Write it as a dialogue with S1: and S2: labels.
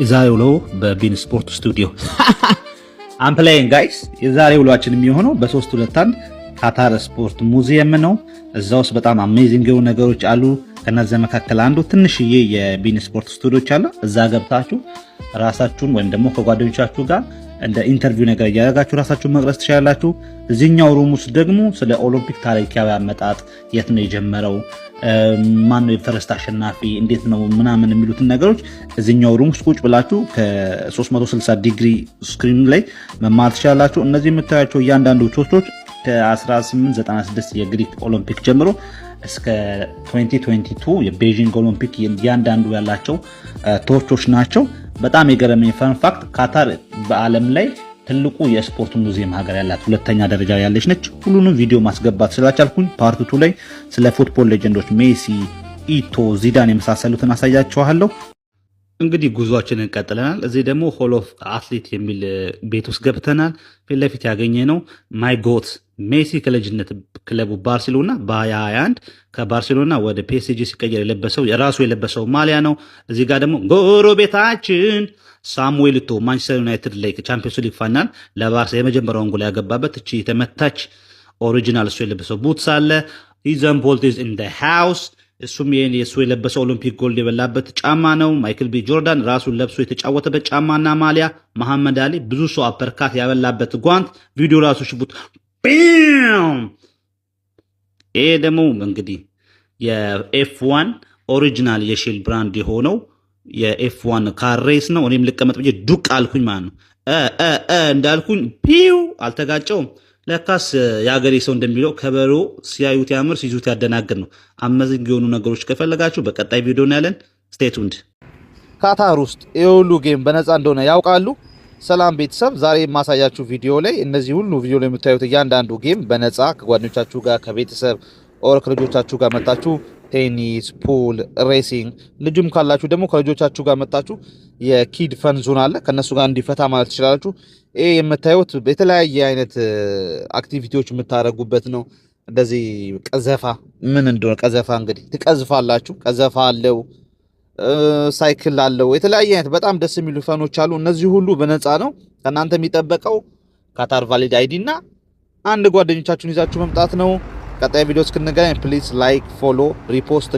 S1: የዛሬ ውሎ በቢን ስፖርት ስቱዲዮ I'm playing, guys። የዛሬ ውሏችን የሚሆነው በ321 ካታር ስፖርት ሙዚየም ነው። እዛ ውስጥ በጣም amazing የሆኑ ነገሮች አሉ። ከነዚያ መካከል አንዱ ትንሽዬ የቢን ስፖርት ስቱዲዮች አለ። እዛ ገብታችሁ ራሳችሁን ወይም ደግሞ ከጓደኞቻችሁ ጋር እንደ interview ነገር እያደረጋችሁ ራሳችሁን መቅረጽ ትችላላችሁ። እዚህኛው room ውስጥ ደግሞ ስለ ኦሎምፒክ ታሪካዊ አመጣጥ፣ የት ነው የጀመረው፣ ማን ነው የ first አሸናፊ፣ እንዴት ነው ምናምን የሚሉትን ነገሮች እዚህኛው room ውስጥ ቁጭ ብላችሁ ከ360 ዲግሪ screen ላይ መማር ትችላላችሁ። እነዚህ የምታያቸው እያንዳንዱ torch ኦች ከ1896 የግሪክ ኦሎምፒክ ጀምሮ እስከ 2022 የቤጂንግ ኦሎምፒክ እያንዳንዱ ያላቸው torch ኦች ናቸው። በጣም የገረመኝ fun fact ካታር በዓለም ላይ ትልቁ የስፖርት ሙዚየም ሀገር ያላት ሁለተኛ ደረጃ ያለች ነች። ሁሉንም ቪዲዮ ማስገባት ስላልቻልኩኝ part 2 ላይ ስለ football legend ኦች ሜሲ፣ ኢቶ፣ ዚዳን የመሳሰሉትን አሳያችኋለሁ። እንግዲህ ጉዟችንን ቀጥለናል። እዚህ ደግሞ Hall of Athlete የሚል ቤት ውስጥ ገብተናል። ፊት ለፊት ያገኘነው my GOAT ሜሲ ከልጅነት ክለቡ ባርሴሎና በ2021 ከባርሴሎና ወደ ፒኤስጂ ሲቀየር የለበሰው የራሱ የለበሰው ማሊያ ነው። እዚህ ጋር ደግሞ ጎረቤታችን ሳሙኤል ኢቶ ማንቸስተር ዩናይትድ ላይ ቻምፒዮንስ ሊግ final ለባርሳ የመጀመሪያውን ጎል ያገባበት እቺ የተመታች original እሱ የለበሰው boots አለ። ዩሴን ቦልት is in the house። እሱም የእሱ የለበሰው ኦሎምፒክ gold የበላበት ጫማ ነው። ማይክል ቢ ጆርዳን ራሱን ለብሶ የተጫወተበት ጫማና ማሊያ፣ መሐመድ አሊ ብዙ ሰው uppercut ያበላበት ጓንት፣ ቪዲዮ ራሱ ሽቡት። ይሄ ደግሞ እንግዲህ የ F1 original የ Shell brand የሆነው የ F1 car race ነው። እኔም ልቀመጥ ብዬ ዱቅ አልኩኝ ማለት ነው። እንዳልኩኝ ፒው አልተጋጨውም። ለካስ የሀገሬ ሰው እንደሚለው ከበሮ ሲያዩት ያምር ሲይዙት ያደናግር ነው። Amazing የሆኑ ነገሮች ከፈለጋችሁ በቀጣይ ቪዲዮ እናያለን። Stay tuned።
S2: ካታር ውስጥ ይህ ሁሉ game በነፃ እንደሆነ ያውቃሉ? ሰላም ቤተሰብ፣ ዛሬ የማሳያችሁ ቪዲዮ ላይ እነዚህ ሁሉ ቪዲዮ ላይ የምታዩት እያንዳንዱ game በነፃ ከጓደኞቻችሁ ጋር፣ ከቤተሰብ or ከልጆቻችሁ ጋር መጣችሁ ቴኒስ፣ pool፣ racing፣ ልጁም ካላችሁ ደግሞ ከልጆቻችሁ ጋር መጣችሁ የ kid fun zone አለ፣ ከነሱ ጋር እንዲፈታ ማለት ትችላላችሁ። ይሄ የምታዩት የተለያየ አይነት activity ዎች የምታደርጉበት ነው። እንደዚህ ቀዘፋ ምን እንደሆነ፣ ቀዘፋ እንግዲህ ትቀዝፋላችሁ። ቀዘፋ አለው፣ ሳይክል አለው። የተለያየ አይነት በጣም ደስ የሚሉ fun ኦች አሉ። እነዚህ ሁሉ በነፃ ነው። ከእናንተ የሚጠበቀው ካታር valid ID እና አንድ ጓደኞቻችሁን ይዛችሁ መምጣት ነው። ቀጣይ ቪዲዮ እስክንገናኝ please like፣ follow፣ repost።